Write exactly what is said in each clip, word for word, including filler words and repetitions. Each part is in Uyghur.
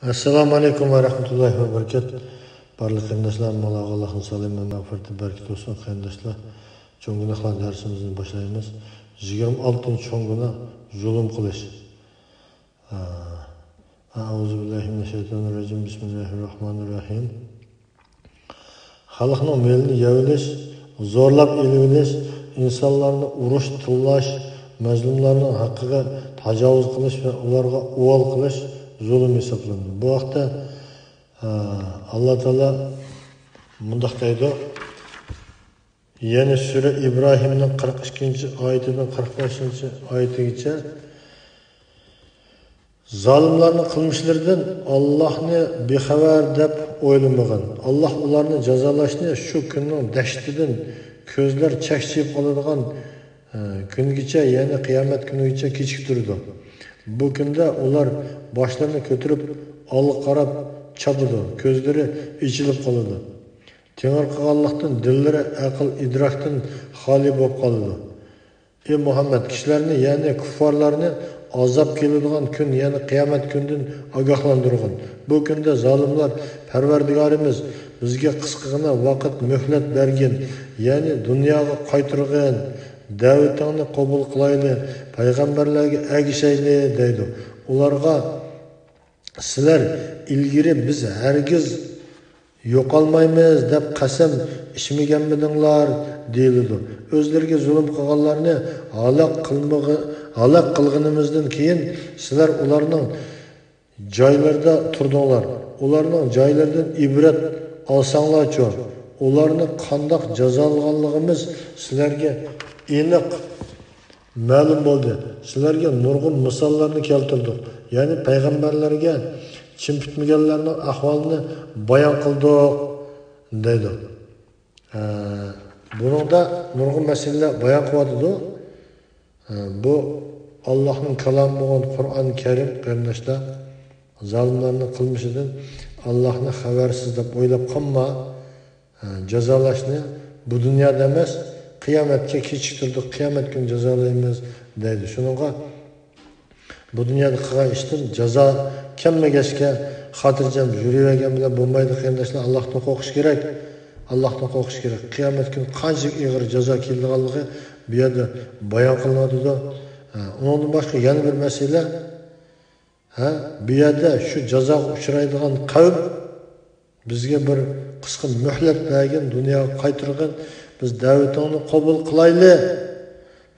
ئەسسالامۇ ئەلەيكۇم ۋە رەھمەتۇللاھى ۋە بەرىكات. بارلىق قېرىنداشلار، موللا ئاللاھنىڭ سالامى، مەغپىرىتى، بەرىكىتى بولسۇن، قېرىنداشلار. جۇڭگىلىقلار، دەرسىمىزنى باشلايمىز. يىگىرمە ئالتىنچى چوڭ گۇناھ، زۇلۇم قىلىش. ئەئۇزۇ بىللاھى مىنەششەيتانىررەجىم. بىسمىللاھىررەھمانىررەھىم. خەلقنىڭ مېلىنى يەۋېلىش، زورلاپ ئېلىۋېلىش، ئىنسانلارنى ئۇرۇش، تىللاش، مەزلۇملارنىڭ ھەققىگە تاجاۋۇز قىلىش ۋە ئۇلارغا ئۇۋال قىلىش زۇلۇم ھېسابلىنىدۇ. بۇ ھەقتە، ئە، ئاللا تائالا مۇنداق دەيدۇ. يەنى سۈرە ئىبراھىمنىڭ قىرىق ئىككىنچى ئايىتىدىن قىرىق بەشىنچى ئايىتىگىچە. زالىملارنىڭ قىلمىشلىرىدىن ئاللاھنى بىخەۋەر دەپ ئويلىمىغىن. ئاللاھ ئۇلارنى جازالاشنى شۇ كۈننىڭ دەھشىتىدىن كۆزلەر چەكچىيىپ قالىدىغان، ئە، كۈنگىچە، يەنى قىيامەت كۈنىگىچە كېچىكتۈرىدۇ. بۇ كۈندە ئۇلار باشلىرىنى كۆتۈرۈپ ئالغا قاراپ چاپىدۇ، كۆزلىرى ئېچىلىپ قالىدۇ. تېڭىرقىغانلىقتىن دىللىرى ئەقىل ئىدراكتىن خالىي بولۇپ قالىدۇ. ئى مۇھەممەد، كىشىلەرنى، يەنى كۇففارلارنى ئازاب كېلىدىغان كۈن، يەنى قىيامەت كۈنىدىن ئاگاھلاندۇرغىن. بۇ كۈندە زالىملار، پەرۋەردىگارىمىز، بىزگە قىسقىغىنا ۋاقىت مۆھلەت بەرگىن، يەنى دۇنياغا قايتۇرغىن، دەۋىتىڭنى قوبۇل قىلايلى، پەيغەمبەرلەرگە ئەگىشەيلى دەيدۇ. ئۇلارغا، سىلەر ئىلگىرى بىز ھەرگىز يوقالمايمىز دەپ قەسەم ئىچمىگەنمىدىڭلار؟ دېيىلىدۇ. ئۆزلىرىگە زۇلۇم قىلغانلارنى ھالاك قىلمىغى-، ھالاك قىلغىنىمىزدىن كېيىن سىلەر ئۇلارنىڭ جايلىرىدا تۇردۇڭلار. ئۇلارنىڭ جايلىرىدىن ئىبرەت ئالساڭلارچۇ؟ ئۇلارنى قانداق جازالىغانلىقىمىز سىلەرگە ئېنىق مەلۇم بولدى. سىلەرگە نۇرغۇن مىساللارنى كەلتۈردۇق. يەنى پەيغەمبەرلەرگە چىن پۈتمىگەنلەرنىڭ ئەھۋالىنى بايان قىلدۇق، دەيدۇ. ئە، بۇنىڭدا نۇرغۇن مەسىلىلەر بايان قىلىۋاتىدۇ. ئە، بۇ ئاللاھنىڭ كالامى بولغان قۇرئان كەرىم، قېرىنداشلار، زالىملارنىڭ قىلمىشىدىن ئاللاھنى خەۋەرسىز دەپ ئويلاپ قالما. ھە، جازالاشنى بۇ دۇنيادا ئەمەس، قىيامەتكە كېچىكتۈردۇق، قىيامەت كۈنى جازالايمىز دەيدۇ. شۇنىڭغا بۇ دۇنيادا قىلغان ئىشتىن جازا كەلمىگەچكە خاتىرجەم يۈرۈۋەرگەن بىلەن بولمايدۇ، قېرىنداشلار. ئاللاھتىن قورقۇش كېرەك. ئاللاھتىن قورقۇش كېرەك. قىيامەت كۈنى قانچىلىك ئېغىر جازا كېلىدىغانلىقى بۇ يەردە بايان قىلىنىۋاتىدۇ. ھە، ئۇنىڭدىن باشقا يەنە بىر مەسىلە، ھە، بۇ يەردە شۇ جازاغا ئۇچرايدىغان قەۋم بىزگە بىر قىسقا مۆھلەت بەرگىن، دۇنياغا قايتۇرغىن، بىز دەۋىتىڭنى قوبۇل قىلايلى،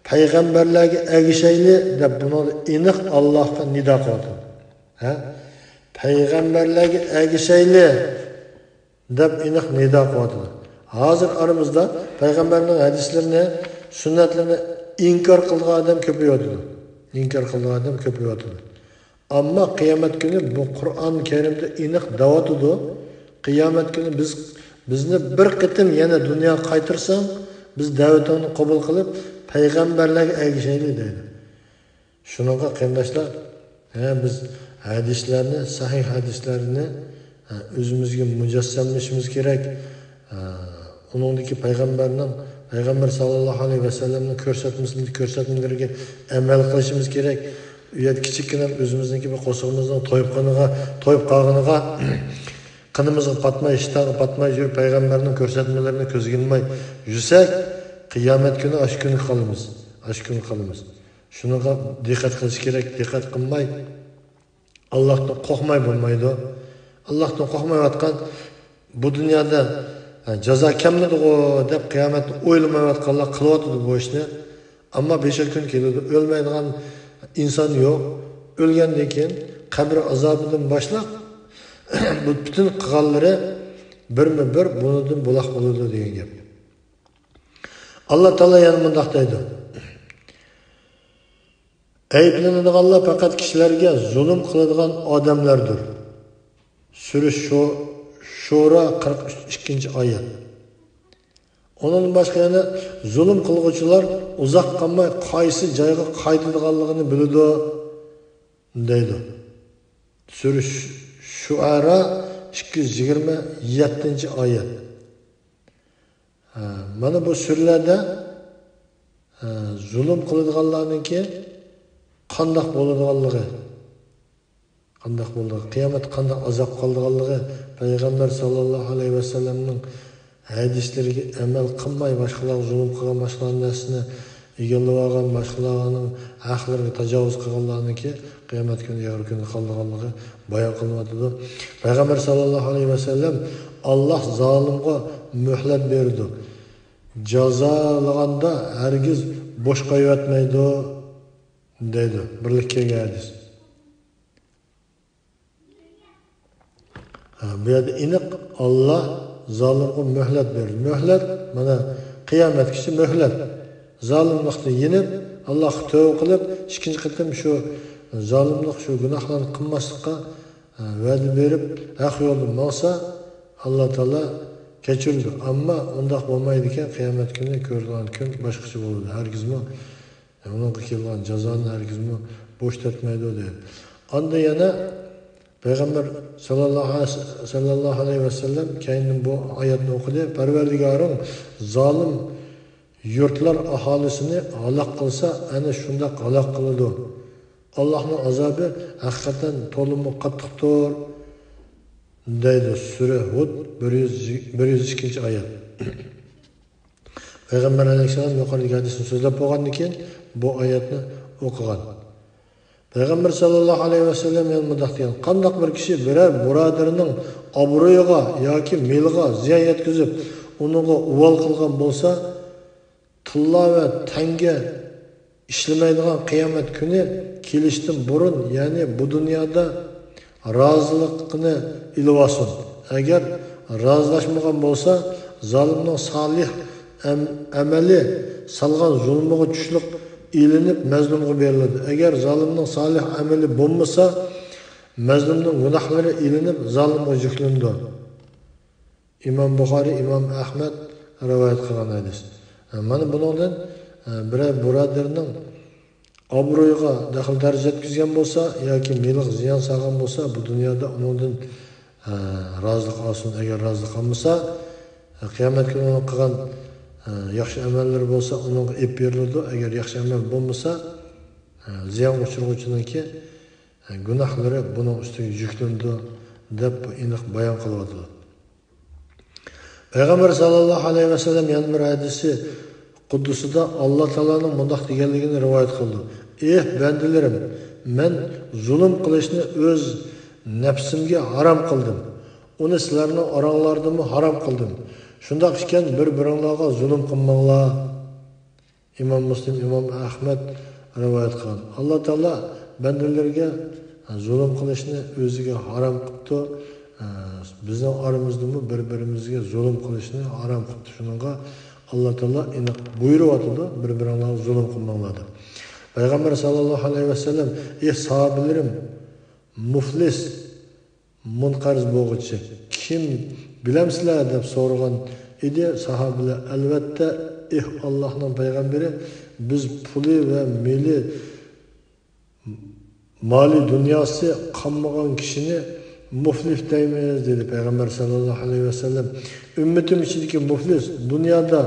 پەيغەمبەرلەرگە ئەگىشەيلى دەپ بۇنىڭدا ئېنىق ئاللاھقا نىدا قىلىۋاتىدۇ. ھە؟ پەيغەمبەرلەرگە ئەگىشەيلى دەپ ئېنىق نىدا قىلىۋاتىدۇ. ھازىر ئارىمىزدا پەيغەمبەرنىڭ ھەدىسلىرىنى، سۈننەتلىرىنى ئىنكار قىلىدىغان ئادەم كۆپىيىۋاتىدۇ. ئىنكار قىلىدىغان ئادەم كۆپىيىۋاتىدۇ. ئەمما قىيامەت كۈنى بۇ قۇرئان كەرىمدە ئېنىق دەۋاتىدۇ. قىيامەت كۈنى بىز، بىزنى بىر قېتىم يەنە دۇنياغا قايتۇرساڭ، بىز دەۋىتىڭنى قوبۇل قىلىپ، پەيغەمبەرلەرگە ئەگىشەيلى دەيدۇ. شۇنىڭغا قېرىنداشلار، ھە، بىز ھەدىسلەرنى، سەھىھ ھەدىسلەرنى، ھە، ئۆزىمىزگە مۇجەسسەملىشىمىز كېرەك. ھە، ئۇنىڭدىكى پەيغەمبەرنىڭ، پەيغەمبەر ساللاللاھۇ ئەلەيھى ۋەسەللەمنىڭ كۆرسەتمىسىنى، كۆرسەتمىلىرىگە ئەمەل قىلىشىمىز كېرەك. ئۇ يەردە كىچىككىنە ئۆزىمىزنىڭكى بىر قورسىقىمىزنىڭ تويۇپ قېلىنىغا، تويۇپ قالغىنىغا، قېنىمىزغا پاتماي، ئىشتانغا پاتماي يۈرۈپ، پەيغەمبەرنىڭ كۆرسەتمىلىرىنى كۆزگە ئىلماي يۈرسەك، قىيامەت كۈنى ئاشۇ كۈنگە قالىمىز. ئاشۇ كۈنگە قالىمىز. شۇنىڭغا دىققەت قىلىش كېرەك. دىققەت قىلماي، ئاللاھتىن قورقماي بولمايدۇ. ئاللاھتىن قورقمايۋاتقان، بۇ دۇنيادا، ھە، جازا كەلمىدىغۇ دەپ قىيامەتنى ئويلىمايۋاتقانلار قىلىۋاتىدۇ بۇ ئىشنى. ئەمما بىر كۈن كېلىدۇ، ئۆلمەيدىغان ئىنسان يوق. ئۆلگەندىن كېيىن قەبرە ئازابىدىن باشلاپ، بۇ پۈتۈن قىلغانلىرى بىرمۇ بىر بۇنىڭدىن بولاق بولىدۇ دېگەن گەپ. ئاللا تائالا يەنە مۇنداق دەيدۇ. ئەيىبلىنىدىغانلار پەقەت كىشىلەرگە زۇلۇم قىلىدىغان ئادەملەردۇر. سۈرە شۇ-، شۇرا، قىرىق ئىككىنچى ئايەت. ئۇنىڭدىن باشقا يەنە زۇلۇم قىلغۇچىلار ئۇزاق قالماي قايسى جايغا قايتىدىغانلىقىنى بىلىدۇ، دەيدۇ. سۈرە شۇ-، شۇئەرا، ئىككى يۈز يىگىرمە يەتتىنچى ئايەت. ھە، مانا بۇ سۈرىلەردە، ھە، زۇلۇم قىلىدىغانلارنىڭكى قانداق بولىدىغانلىقى، قانداق بولىدۇ؟ قىيامەتتە قانداق ئازاب قالىدىغانلىقى، پەيغەمبەر ساللاللاھۇ ئەلەيھى ۋەسەللەمنىڭ ھەدىسلىرىگە ئەمەل قىلماي، باشقىلارغا زۇلۇم قىلغان، باشقىلارنىڭ نەرسىسىنى ئىگىلىۋالغان، باشقىلارنىڭ ھەقلىرىگە تاجاۋۇز قىلغانلارنىڭكى قىيامەت كۈنى ئېغىر كۈنگە قالىدىغانلىقى بايان قىلىنىۋاتىدۇ. پەيغەمبەر ساللاللاھۇ ئەلەيھى ۋەسەللەم، «ئاللاھ زالىمغا مۆھلەت بېرىدۇ، جازالىغاندا ھەرگىز بوش قويۇۋەتمەيدۇ» دەيدۇ. بىرلىككە كەلگەن ھەدىس. ھە، بۇ يەردە ئېنىق، ئاللاھ زالىمغا مۆھلەت بېرىدۇ. مۆھلەت، مانا، قىيامەتكىچە مۆھلەت. زالىملىقتىن يېنىپ، ئاللاھقا تەۋبە قىلىپ، ئىككىنچى قېتىم شۇ زالىملىق، شۇ گۇناھلارنى قىلماسلىققا، ھە، ۋەدە بېرىپ، ھەق يولدا ماڭسا، ئاللاھ تائالا كەچۈرىدۇ. ئەمما ئۇنداق بولمايدىكەن، قىيامەت كۈنى كۆرىدىغان كۈن باشقىچە بولىدۇ. ھەرگىزمۇ ئۇنىڭغا كېلىدىغان جازانى ھەرگىزمۇ بوش تەتمەيدۇ دەيدۇ. ئاندىن يەنە پەيغەمبەر ساللاللاھۇ، ساللاللاھۇ ئەلەيھى ۋەسەللەم كەينىدىن بۇ ئايەتنى ئوقۇدى. پەرۋەردىگارىڭ زالىم يۇرتلار ئاھالىسىنى ھالاك قىلسا، ئەنە شۇنداق ھالاك قىلىدۇ. ئاللاھنىڭ ئازابى ھەقىقەتەن تولىمۇ قاتتىقتۇر، دەيدۇ. سۈرە ھۇد، بىر يۈز، بىر يۈز ئىككىنچى ئايەت. پەيغەمبەر ئەلەيھىسسالام يۇقىرىدىكى ھەدىسنى سۆزلەپ بولغاندىن كېيىن بۇ ئايەتنى ئوقۇغان. پەيغەمبەر ساللاللاھۇ ئەلەيھى ۋەسەللەم يەنە مۇنداق دېگەن: «قانداق بىر كىشى بىرەر بۇرادىرىنىڭ ئابرۇيىغا ياكى مېلىغا زىيان يەتكۈزۈپ، ئۇنىڭغا ئۇۋال قىلغان بولسا، تىللا ۋە تەڭگە ئىشلىمەيدىغان قىيامەت كۈنى كېلىشتىن بۇرۇن، يەنى بۇ دۇنيادا رازىلىقىنى ئېلىۋالسۇن. ئەگەر رازىلاشمىغان بولسا، زالىمنىڭ سالىھ ئەم-، ئەمەلى سالغان زۇلمىغا چۈشلۈك ئېلىنىپ، مەزلۇمغا بېرىلىدۇ. ئەگەر زالىمنىڭ سالىھ ئەمەلى بولمىسا، مەزلۇمنىڭ گۇناھلىرى ئېلىنىپ، زالىمغا يۈكلىنىدۇ.» ئىمام بۇخارىي، ئىمام ئەھمەد رىۋايەت قىلغان ھەدىس. مانا بۇنىڭدىن، بىرەر بۇرادىرىنىڭ ئابرۇيىغا دەخلى دەرەجە يەتكۈزگەن بولسا ياكى مېلىغا زىيان سالغان بولسا، بۇ دۇنيادا ئۇنىڭدىن، رازىلىق ئالسۇن. ئەگەر رازىلىق ئالمىسا، قىيامەت كۈنى ئۇنىڭ قىلغان، ياخشى ئەمەللىرى بولسا، ئۇنىڭغا ئېلىپ بېرىلىدۇ. ئەگەر ياخشى ئەمەل بولمىسا، زىيانغا ئۇچرىغۇچىنىڭكى، گۇناھلىرى بۇنىڭ ئۈستىگە يۈكلىنىدۇ، دەپ بۇ ئېنىق بايان قىلىۋاتىدۇ. پەيغەمبەر ساللاللاھۇ ئەلەيھى ۋەسەللەم يەنە بىر ھەدىسى قۇددۇسىدا ئاللا تائالانىڭ مۇنداق دېگەنلىكىنى رىۋايەت قىلىدۇ: «ئېھ بەندىلىرىم، مەن زۇلۇم قىلىشنى ئۆز نەپسىمگە ھارام قىلدىم. ئۇنى سىلەرنىڭ ئاراڭلاردىمۇ ھارام قىلدىم. شۇنداق ئىكەن، بىر-بىرىڭلارغا زۇلۇم قىلماڭلار.» ئىمام مۇسلىم، ئىمام ئەھمەد رىۋايەت قىلغان. ئاللا تائالا بەندىلىرىگە زۇلۇم قىلىشنى ئۆزىگە ھارام قىپتۇ. بىزنىڭ ئارىمىزدىمۇ بىر-بىرىمىزگە زۇلۇم قىلىشنى ھارام قىپتۇ. شۇنىڭغا ئاللا تائالا ئېنىق بۇيرۇۋاتىدۇ، بىر-بىرىڭلارغا زۇلۇم قىلماڭلار دەپ. پەيغەمبەر ساللاللاھۇ ئەلەيھى ۋەسەللەم: «ئېھ ساھابىلىرىم، مۇفلىس، مۇنقەرز بولغۇچى كىم، بىلەمسىلەر؟» دەپ سورىغان ئىدى ساھابىلەر. ئەلۋەتتە، ئېھ ئاللاھنىڭ پەيغەمبىرى، بىز پۇلى ۋە مېلى، مالى دۇنياسى قالمىغان كىشىنى مۇفلىس دەيمىز، دېدى پەيغەمبەر ساللاللاھۇ ئەلەيھى ۋەسەللەم. ئۈممىتىم ئىچىدىكى مۇفلىس دۇنيادا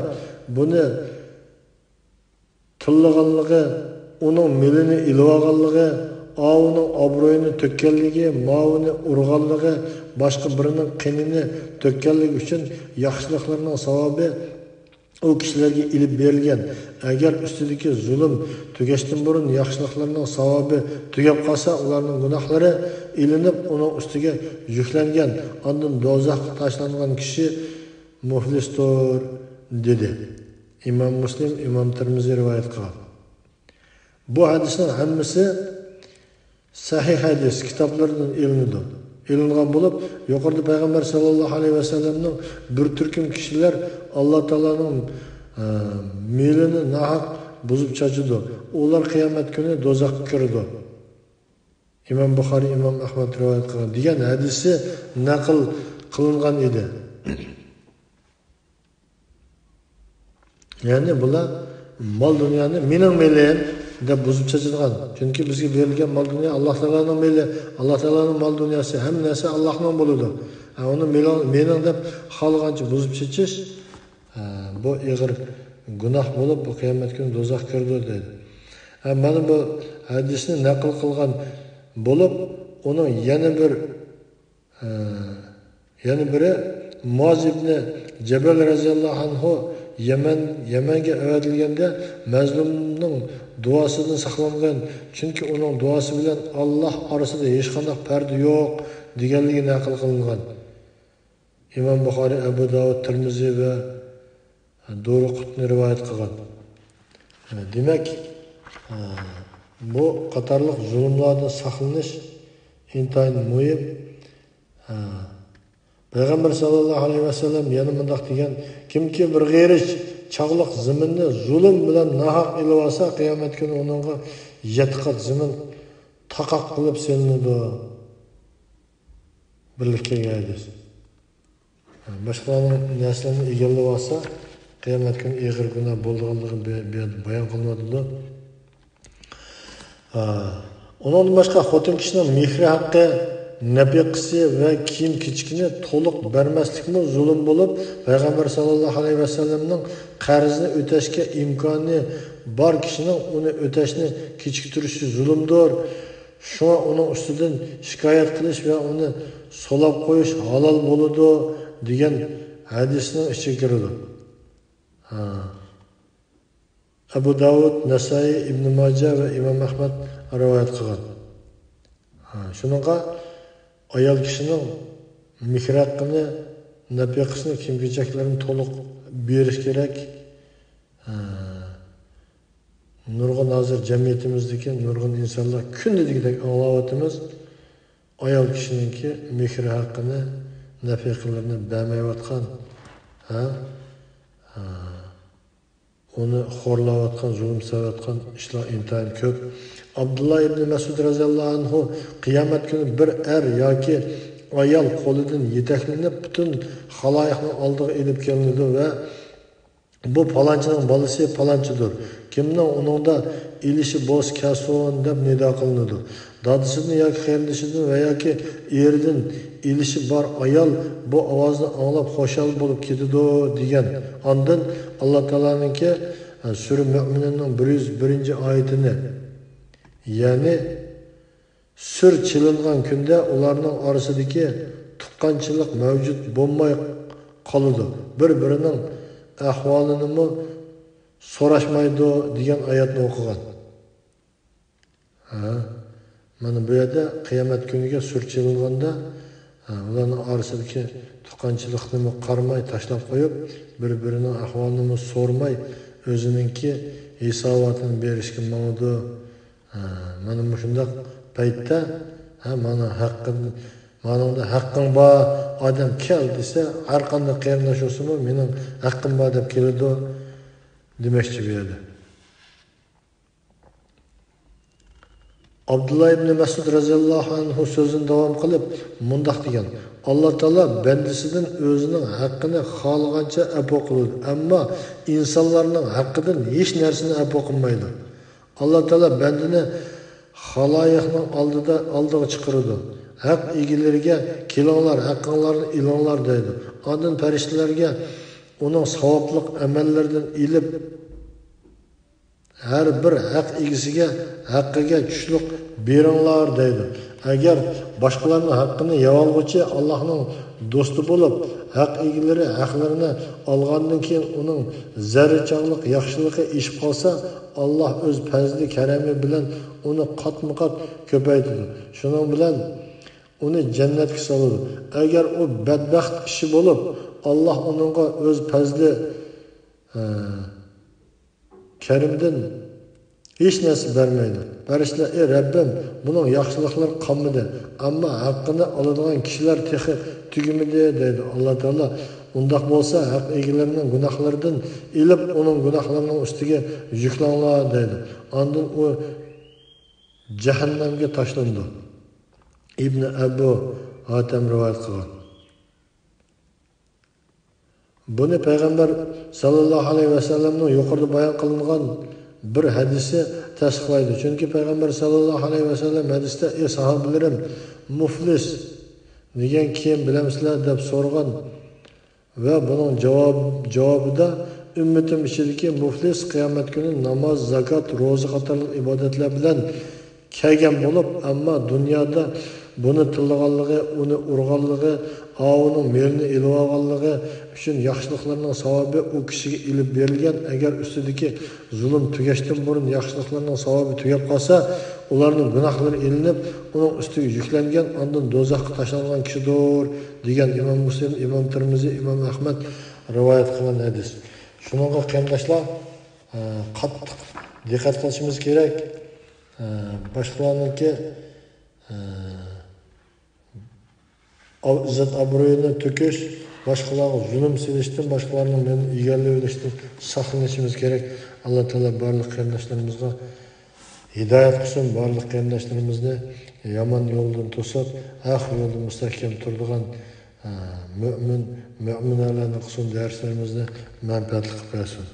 بۇنى تىللىغانلىقى، ئۇنىڭ مېلىنى ئېلىۋالغانلىقى، ئاۋۇنىڭ ئابرۇيىنى تۆككەنلىكى، ماۋۇنى ئۇرغانلىقى، باشقا بىرىنىڭ قېنىنى تۆككەنلىكى ئۈچۈن ياخشىلىقلىرىنىڭ ساۋابى ئۇ كىشىلەرگە ئېلىپ بېرىلگەن. ئەگەر ئۈستىدىكى زۇلۇم تۈگەشتىن بۇرۇن ياخشىلىقلىرىنىڭ ساۋابى تۈگەپ قالسا، ئۇلارنىڭ گۇناھلىرى ئېلىنىپ، ئۇنىڭ ئۈستىگە يۈكلەنگەن، ئاندىن دوزاخقا تاشلانغان كىشى مۇفلىستۇر، دېدى. ئىمام مۇسلىم، ئىمام تىرمىزى رىۋايەت قىلغان. بۇ ھەدىسنىڭ ھەممىسى سەھىھ ھەدىس كىتابلىرىدىن ئېلىنىدۇ، ئېلىنغان بولۇپ، يۇقىرىدا پەيغەمبەر ساللاللاھۇ ئەلەيھى ۋەسەللەمنىڭ بىر تۈركۈم كىشىلەر ئاللا تائالانىڭ، ئە، مېلىنى ناھەق بۇزۇپ چاچىدۇ، ئۇلار قىيامەت كۈنى دوزاخقا كىرىدۇ. ئىمام بۇخارىي، ئىمام ئەھمەد رىۋايەت قىلغان دېگەن ھەدىسى نەقىل قىلىنغان ئىدى. يەنى بۇلار مال دۇنيانى مېنىڭ مېلىم دەپ بۇزۇپ چېچىدىغان. چۈنكى بىزگە بېرىلگەن مال دۇنيا ئاللا تائالانىڭ مېلى، ئاللا تائالانىڭ مال دۇنياسى، ھەممە نەرسە ئاللانىڭ بولىدۇ. ھە، ئۇنى مېلىڭ، مېنىڭ دەپ خالىغانچە بۇزۇپ چېچىش، ھە، بۇ ئېغىر گۇناھ بولۇپ، بۇ قىيامەت كۈنى دوزاخقا كىرىدۇ دەيدۇ. ھە، مانا بۇ ھەدىسنى نەقىل قىلغان بولۇپ، ئۇنىڭ يەنە بىر، ئە، يەنە بىرى مۇئاز ئىبنى جەبەل رەزىياللاھۇ ئەنھۇ يەمەن، يەمەنگە ئەۋەتىلگەندە مەزلۇمنىڭ دۇئاسىدىن ساقلانغان، چۈنكى ئۇنىڭ دۇئاسى بىلەن ئاللاھ ئارىسىدا ھېچقانداق پەردە يوق دېگەنلىكى نەقىل قىلىنغان. ئىمام بۇخارىي، ئەبۇ داۋۇد، تىرمىزى ۋە دۇرىقۇتنى رىۋايەت قىلغان. دېمەك، بۇ قاتارلىق زۇلۇملاردىن ساقلىنىش ئىنتايىن مۇھىم. پەيغەمبەر ساللاللاھۇ ئەلەيھى ۋەسەللەم يەنە مۇنداق دېگەن، كىمكى بىر غېرىچ چاغلىق زېمىننى زۇلۇم بىلەن ناھەق ئېلىۋالسا، قىيامەت كۈنى ئۇنىڭغا يەتتە قات زېمىن تاقاق قىلىپ سېلىنىدۇ. بىرلىككە ھەدىس. باشقىلارنىڭ نەرسىلىرىنى ئىگىلىۋالسا، قىيامەت كۈنى ئېغىر گۇناھ بولىدىغانلىقى بۇ، بۇ يەردە بايان قىلىنىۋاتىدۇ. ھا. ئۇنىڭدىن باشقا، خوتۇن كىشىنىڭ مېھرى ھەققى، نەپىقىسى ۋە كىيىم كېچىكىنى تولۇق بەرمەسلىكمۇ زۇلۇم بولۇپ، پەيغەمبەر ساللاللاھۇ ئەلەيھى ۋەسەللەمنىڭ قەرزىنى ئۆتەشكە ئىمكانى بار كىشىنىڭ ئۇنى ئۆتەشنى كېچىكتۈرۈشى زۇلۇمدۇر. شۇڭا ئۇنىڭ ئۈستىدىن شىكايەت قىلىش ۋە ئۇنى سولاپ قويۇش ھالال بولىدۇ، دېگەن ھەدىسنىڭ ئىچىگە كىرىدۇ. ھا. ئەبۇ داۋۇد، نەسائىي، ئىبنى ماجە ۋە ئىمام ئەھمەد رىۋايەت قىلغان. ھا، شۇنىڭغا ئايال كىشىنىڭ مېھرى ھەققىنى، نەپىقىسىنى، كىيىم-كېچەكلىرىنى تولۇق بېرىش كېرەك. ھا. نۇرغۇن ھازىر جەمئىيىتىمىزدىكى نۇرغۇن ئىنسانلار كۈندە دېگۈدەك ئاڭلاۋاتىمىز. ئايال كىشىنىڭكى مېھرى ھەققىنى، نەپىقىلىرىنى بەرمەيۋاتقان، ھە؟ ھە. ئۇنى خورلاۋاتقان، زۇلۇم سېلىۋاتقان ئىشلار ئىنتايىن كۆپ. ئابدۇللا ئىبنى مەسئۇد رەزىياللاھۇ ئەنھۇ قىيامەت كۈنى بىر ئەر ياكى ئايال قولىدىن يېتەكلىنىپ، پۈتۈن خالايىقنىڭ ئالدىغا ئېلىپ كېلىنىدۇ ۋە بۇ پالانچىنىڭ بالىسى پالانچىدۇر. كىمنىڭ ئۇنىڭدا ئېلىشى بولسا كەلسۇن دەپ نىدا قىلىنىدۇ. دادىسىدىن ياكى قېرىندىشىدىن ۋە ياكى ئېرىدىن ئېلىشى بار ئايال بۇ ئاۋازنى ئاڭلاپ خۇشال بولۇپ كېتىدۇ دېگەن. ئاندىن ئاللا تائالانىڭكى، سۈرە مۆمىنۇننىڭ بىر يۈز بىرىنچى ئايىتىنى، يەنى سۈر چېلىنغان كۈندە ئۇلارنىڭ ئارىسىدىكى تۇغقانچىلىق مەۋجۇت بولماي قالىدۇ، بىر-بىرىنىڭ ئەھۋالىنىمۇ سوراشمايدۇ دېگەن ئايەتنى ئوقۇغان. ھە، مانا بۇ يەردە قىيامەت كۈنىگە سۈر چېلىنغاندا، ھە، ئۇلارنىڭ ئارىسىدىكى تۇغقانچىلىقنىمۇ قارىماي تاشلاپ قويۇپ، بىر-بىرىنىڭ ئەھۋالىنىمۇ سورىماي، ئۆزىنىڭكى ھېساباتىنى بېرىشكە ماڭىدۇ. ھە، مانا مۇشۇنداق پەيتتە، ھە، مانا ھەققىم، مانىڭدا ھەققىڭ بار، ئادەم كەل دېسە، ھەر قانداق قېرىنداش بولسىمۇ، مېنىڭ ھەققىم بار دەپ كېلىدۇ دېمەكچى بۇ يەردە. ئابدۇللا ئىبنى مەسئۇد رەزىياللاھۇ ئەنھۇ سۆزىنى داۋام قىلىپ مۇنداق دېگەن، ئاللا تائالا بەندىسىدىن ئۆزىنىڭ ھەققىنى خالىغانچە ئەپۇ قىلىدۇ، ئەمما ئىنسانلارنىڭ ھەققىدىن ھېچ نەرسىنى ئەپۇ قىلمايدۇ. ئاللا تائالا بەندىنى خالايىقنىڭ ئالدىدا، ئالدىغا چىقىرىدۇ. ھەق ئىگىلىرىگە، كېلىڭلار، ھەققىڭلارنى ئېلىڭلار دەيدۇ. ئاندىن پەرىشتىلەرگە ئۇنىڭ ساۋابلىق ئەمەللىرىدىن ئېلىپ، ھەر بىر ھەق ئىگىسىگە ھەققىگە چۈشلۈق بېرىڭلار دەيدۇ. ئەگەر باشقىلارنىڭ ھەققىنى يەۋالغۇچى ئاللاھنىڭ دوستى بولۇپ، ھەق ئىگىلىرى ھەقلىرىنى ئالغاندىن كېيىن ئۇنىڭ زەررە چاغلىق ياخشىلىقى ئېشىپ قالسا، ئاللاھ ئۆز پەزلى كەرەمى بىلەن ئۇنى قاتمۇ قات كۆپەيتىدۇ. شۇنىڭ بىلەن ئۇنى جەننەتكە سالىدۇ. ئەگەر ئۇ بەدبەخت كىشى بولۇپ، ئاللاھ ئۇنىڭغا ئۆز پەزلى، ھە، كەرىمىدىن ھېچ نەرسە بەرمەيدۇ. پەرىشتىلەر، ئەي رەببىم، بۇنىڭ ياخشىلىقلىرى قالمىدى، ئەمما ھەققىنى ئالىدىغان كىشىلەر تېخى تۈگىمىدى، دەيدۇ. ئاللا تائالا، ئۇنداق بولسا، ھەق ئىگىلىرىنىڭ گۇناھلىرىدىن ئېلىپ، ئۇنىڭ گۇناھلىرىنىڭ ئۈستىگە يۈكلەڭلار، دەيدۇ. ئاندىن ئۇ جەھەننەمگە تاشلىنىدۇ. ئىبنى ئەبۇ ھاتەم رىۋايەت قىلغان. بۇنى پەيغەمبەر ساللاللاھۇ ئەلەيھى ۋەسەللەمنىڭ يۇقىرىدا بايان قىلىنغان بىر ھەدىسى تەستىقلايدۇ. چۈنكى پەيغەمبەر ساللاللاھۇ ئەلەيھى ۋەسەللەم ھەدىستە، ئەي ساھابىلىرىم، مۇفلىس دېگەن كىم بىلەمسىلەر؟ دەپ سورىغان ۋە بۇنىڭ جاۋاب، جاۋابىدا، ئۈممىتىم ئىچىدىكى مۇفلىس قىيامەت كۈنى ناماز، زاكات، روزا قاتارلىق ئىبادەتلەر بىلەن كەلگەن بولۇپ، ئەمما دۇنيادا بۇنى تىللىغانلىقى، ئۇنى ئۇرغانلىقى، ئاۋۇنىڭ مېلىنى ئېلىۋالغانلىقى ئۈچۈن ياخشىلىقلارنىڭ ساۋابى ئۇ كىشىگە ئېلىپ بېرىلگەن. ئەگەر ئۈستىدىكى زۇلۇم تۈگەشتىن بۇرۇن ياخشىلىقلارنىڭ ساۋابى تۈگەپ قالسا، ئۇلارنىڭ گۇناھلىرى ئېلىنىپ، ئۇنىڭ ئۈستىگە يۈكلەنگەن، ئاندىن دوزاخقا تاشلانغان كىشىدۇر، دېگەن ئىمام مۇسلىم، ئىمام تىرمىزى، ئىمام ئەھمەد رىۋايەت قىلغان ھەدىس. شۇنىڭغا قېرىنداشلار، ئە، قاتتىق دىققەت قىلىشىمىز كېرەك. ئە، باشقىلارنىڭكى، ئە، ئىززەت ئابرۇيىنى تۆكۈش، باشقىلارغا زۇلۇم سېلىشتىن، باشقىلارنىڭ مېلىنى ئىگىلىۋېلىشتىن ساقلىنىشىمىز كېرەك. ئاللا تائالا بارلىق قېرىنداشلىرىمىزغا ھىدايەت قىلسۇن، بارلىق قېرىنداشلىرىمىزنى يامان يولدىن توسۇپ، ھەق يولدا مۇستەھكەم تۇرىدىغان، ئە، مۆمىن، مۆمىنەلەرنى قىلسۇن، دەرسلىرىمىزنى مەنپەئەتلىك قىلىپ بەرسۇن.